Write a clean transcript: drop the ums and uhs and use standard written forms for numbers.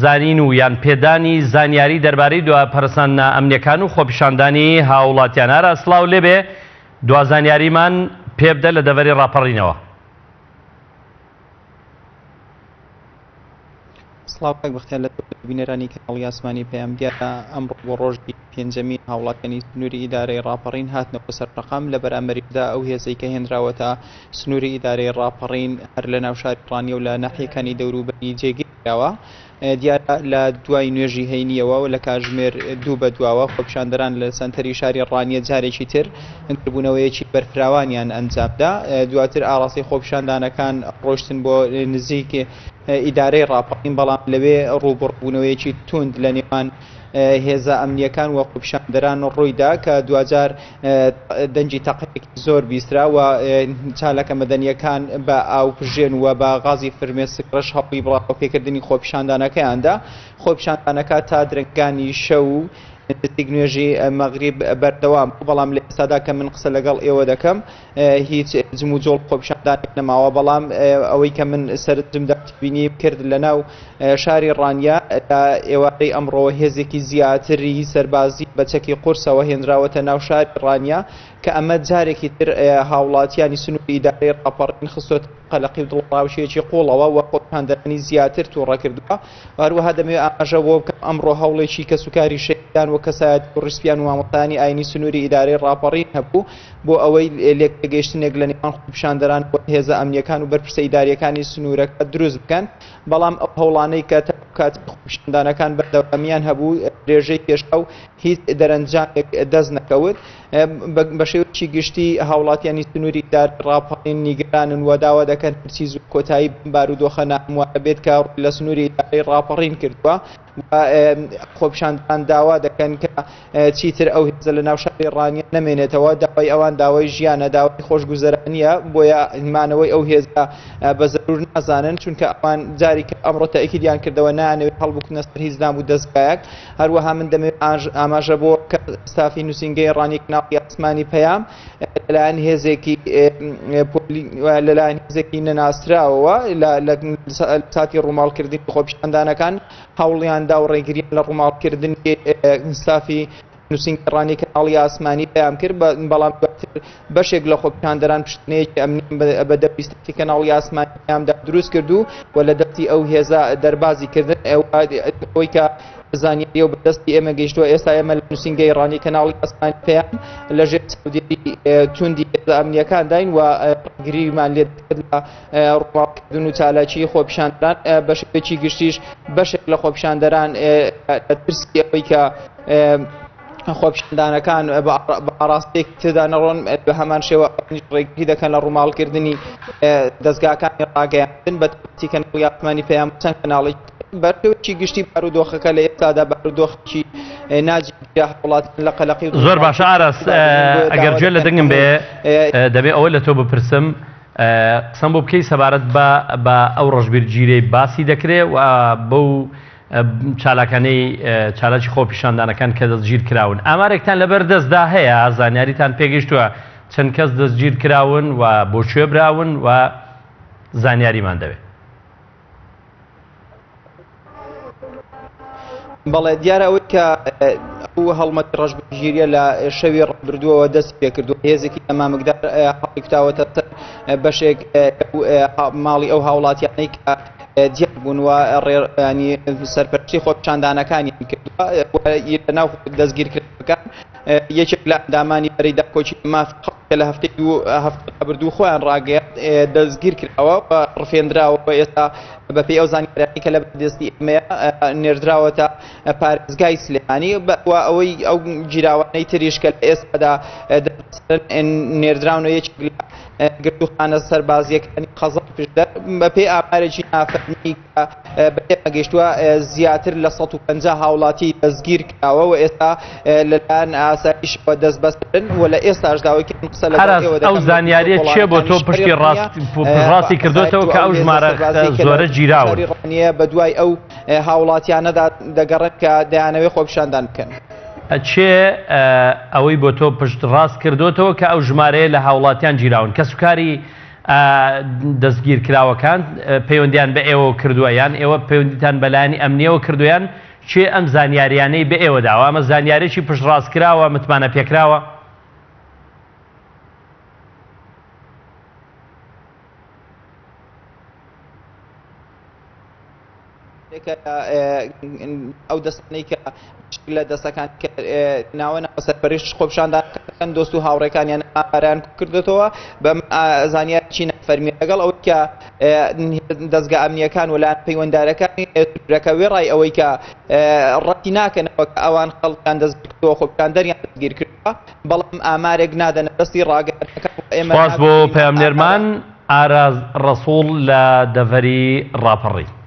زانین و یان پێدانی زانیاری دەربارەی دوا پەرەسەندنە ئەمنیەکان و خۆپیشاندانی هاوڵاتیان. ئاراس سڵاو لێبێ دوا زانیاریمان پێبدە لە دەڤەری ڕاپەڕینەوە. سڵاو کاک بەختیار لە بینەرانی کەناڵی ئاسمانی پەیام دیارە ئەمڕۆ بۆ ڕۆژی پێنجەمین هاوڵاتیانی سنووری ئیدارەی ڕاپەڕین هاتنەوە سەر شەقام لە بەرامبەریشدا ئەو هێزەی کە هێنراوەتە سنووری ئیدارەی ڕاپەڕین هەر لە ناو شاری ڕانیە و لە ناحیەکانی دەوروبەری جێگیر کراوە. دیارە لە دوای نوێژی هەینییەوە و لە کاتژمێر دوو بە دواوە خۆپیشاندەران لە سەنتەری شاری ڕانیە جارێکی تر گردبوونەوەیەکی بەرفراوانیان ئەنجامدا. دواتر ئاڕاستەی خۆپیشاندانەکان ڕۆیشتن بۆ نزیک ئیدارەی ڕاپەڕین، بەڵام لەوێ ڕووبەڕووبوونەوەیەکی توند لە نێوان هێزە ئەمنییەکان و خۆپیشاندەران ڕوویدا کە دواجار دەنگی تەقەیەکی زۆر بیسترا و چالاکە مەدەنییەکان بە ئاوپژێن و بە غازی فرمێسکڕێژ هەوڵی بڵاوەپێکردنی خۆپیشاندانەکەیاندا. خۆپیشاندانەکە تا درەنگانی شەو نزیک نوێژی مەغریب بەردەوام بوو، بەڵام لە ئێستادا کە من قسە لەگەڵ ئێوە دەکەم هیچ جموجۆڵ خۆپیشاندانێک نەماوە، بەڵام ئەوەی کە من سەرنجمدا تێبینیم کرد لەناو شاری ڕانیە لە ئێوارەی ئەمڕۆوە هێزێکی زیاتری سەربازی بە چەکی قورسەوە هێنراوەتە ناو شاری ڕانیە کە ئەمە جارێکی تر هاوڵاتیانی سنووری ئیدارەی ڕاپەڕین خستۆتە قەلەقی و دڵەڕاوکێیەکی قووڵەوە و خۆپیشاندەرانی زیاتر تووڕە کردووە. هەروەها دەمەوێت ئاماژە بەوە بکەم ئەمڕۆ هەوڵێکی کەسوکاری شەهیدان و کەسایەتی و ڕیشسپیان و مامۆستایانی ئاینی سنووری ئیدارەی ڕاپەڕین هەبوو بۆ ئەوەی لێکتێگەیشتنێک لە نێوان خۆپیشاندەران و هێزە ئەمنییەکان و بەرپرسە ئیدارییەکانی سنوورەکە دروست بکەن، بەڵام ئەو هەوڵانەی کە تا ئەو کاتەی خۆپیشاندانەکان بەردەوامییان هەبوو درێژەی کێشا و هیچ دەرەنجامێک دەست نەکەوت. بە شێوەیەکی گشتی هاوڵاتیانی سنووری ئیدارەی ڕاپەڕین نیگەرانن و داوا دەکەن هەرچی زوو کۆتایی بەم بارودۆخە ناهەموارە بێت کە ڕووی لە سنووری ئیدارەی ڕاپەڕین کردووە و خۆپیشاندەران داوا دەکەن کە چیتر ئەو هێزە لە ناو شاری ڕانیە نەمێنێتەوە، داوای ئەوان داوای ژیانە، داوای خۆشگوزەرانییە، بۆیە مانەوەی ئەو هێزە بە زەرور نازانن، چونکە ئەوان جاری کە ئەمڕۆ تەئکیدیان کردەوە نایانەوێت هەڵبکوتنە سەر هیچ دام و دەزگایەک. هەروەها من دەمەوێت ئاماژە بۆ بکەم ستافی نووسینگەی ڕانیە کەناڵی ئاسمانی پەیام لەلایەن هێزێکی لەلایەن هێزێکی نەناسراوەوە لە ساتی ڕووماڵکردنی خۆپیشاندانەکان هەوڵیان دا و ڕێگریان لە ڕووماڵکردنی ستافی نووسینگەی ڕانیە کەناڵی ئاسمانی پەیام کرد، بەڵام دواتر بەشێک لە خۆپیشاندەران پشتێنەیەکی ئەمنیان بە دەوری ستافی کەناڵی ئاسمانی پەیامدا دروست کرد و و لە دەستی ئەو هێزە دەربازی کردن. ئەوەی کە زانیارییە و بە دەستی ئێمە گەیشتووە، ئێستا ئێمە لە نووسینگەی ڕانیە کەناڵی ئاسمانی پەیام لە ژێر چاودێری توندی هێزە ئەمنییەکانداین و ڕێگریمان لێ دەکرێت لە ڕووماڵکردن و چالاکیی خۆپیشاندەران، بە شێوەیەکی گشتیش بەشێک لە خۆپیشاندەران لە ترسی ئەوەی کە خۆپیشاندانەکان بە ئاڕاستەیەکی تردا نەڕۆن بە هەمان شێوە ئەوانیش ڕێگری دەکەن لە ڕووماڵکردنی دەزگاکانی ڕاگەیاندن بە تایبەتی کەناڵی ئاسمانی پەیام و چەند کەناڵێکی تر. بە شێوەیەکی گشتی بارودۆخەکە لە ئێستادا بارودۆخێکی ناجێگیرە، هاوڵاتیان لە قەلەقی و زۆر باشە دڵەڕاوکێ ئاراس دابنین، بۆیە ئەگەر داوا گوێ لە دەکەن دەنگم هەموو بێ دەبێ ئەوە لە تۆ بپرسم قسەم بۆ بکەی سەبارەت بە بە ئەو ڕەشبیرگیرەی باسی دەکرێ و بەو چالاکانەی چالاکی خۆپیشاندانەکان کە دەستگیر کراون ئامارێکتان لەبەر دەستدا هەیە زانیاریتان پێگەیشتووە چەند کەس دەستگیر کراون و بۆ کوێ براون و زانیاریمان دەوێت. بەڵێ دیارە ئەوەی کە ئەو هەڵمەتی ڕەشبگیریە لە شەوی ڕابردووەوە دەست پێکردو هێزێکی ئەمامکدار هەڵیکوتاوەتە سەر بەشێک ماڵی ئەو هاوڵاتیانەی کە دیار بوون و ڕێ سەرپەرشتی خۆپیشاندانەکانیان کردووە لەناو دەستگیرکردنەکان یەکێک لە ئەندامانی بەرەی داکۆکی مافی خەڵک کە لە هەفتەی دوو هەفتەی ڕابردوو خۆیان ڕاگەیاند دەستگیر کراوە و ڕفێندراوە و ئێستا بەپێی ئەو زانیاریانەی کە لە بەردەستی ئێمەیە نێردراوەتە پارێزگای سلێمانی و ئەوەی ئەو گیراوانەی تریش کە لە ئێستادا دەستبەسەرن نێردراونە یەکێک لە گرتووخانە سەربازییەکانی قەزای پشدەر بەپێی ئامارێکی نافەرمی کە بە ئێمە گەیشتووە زیاتر لە 150 هاوڵاتی دەستگیر کراوە و ئێستا لەلایەن ئاسایشەوە دەستبەسەرن و لە ئێستاشدا ئەوەی کە من قسە لەگەڵ ئاراس ئێوە ئەو دەکەم لە زانیاریە کێ بۆ تۆ کۆڵانەکانی شاری پشتی ڕانیە ڕاست پشتڕاستی ئاسایش کردۆتەوە و کە ئەو ئەو هێزە ژمارە سەربازیەی کە لە زۆرە گیراون؟ شاری ڕانیە بەدوای ئەو هاوڵاتیانەدا دەگەڕێن کە دەیانەوێت خۆپیشاندان بکەن. کێ ئەوەی بۆ تۆ پشتڕاست کردۆتەوە کە ئەو ژمارەیە لە هاوڵاتیان گیراون؟ کەسوکاری. دەستگیرکراوەکان پەیوەندیان بە ئێوەوە کردووە یان ئێوە پەیوەندیتان بە لایەنی ئەمنیەوە کردووە یان کێ ئەم زانیاریانەی بە ئێوە داوە؟ ئەمە زانیارێکی پشتڕاستکراوە، متمانەپێکراوە؟ ئەو دەستانەی کە لە دەستەکان کە ناوە ناوە سەرپەرشت خۆپیشاندانەکان دۆست و هاوڕێکانیان ئاماریان کردێتەوە بە زانیاری نافەرمی لەگەڵ ئەوەی کە دەزگا ئەمنیەکان و لایەن پەیوەندارەکانی سنوورەکە وێڕای ئەوەی کە ڕەتی ناکەنەوە کە ئەوان خەڵکیان دەستگیر کردووە خۆپیشاندەریان دەستگیر کردووە بەڵام ئامارێک نادەنە دەستی ڕاگەیاندنەکان و ئێمە سوپاس بۆ ناتوانین ئامارە پەیامنێرمان ئاراز ڕەسوڵ لە دەڤەری ڕاپەڕین.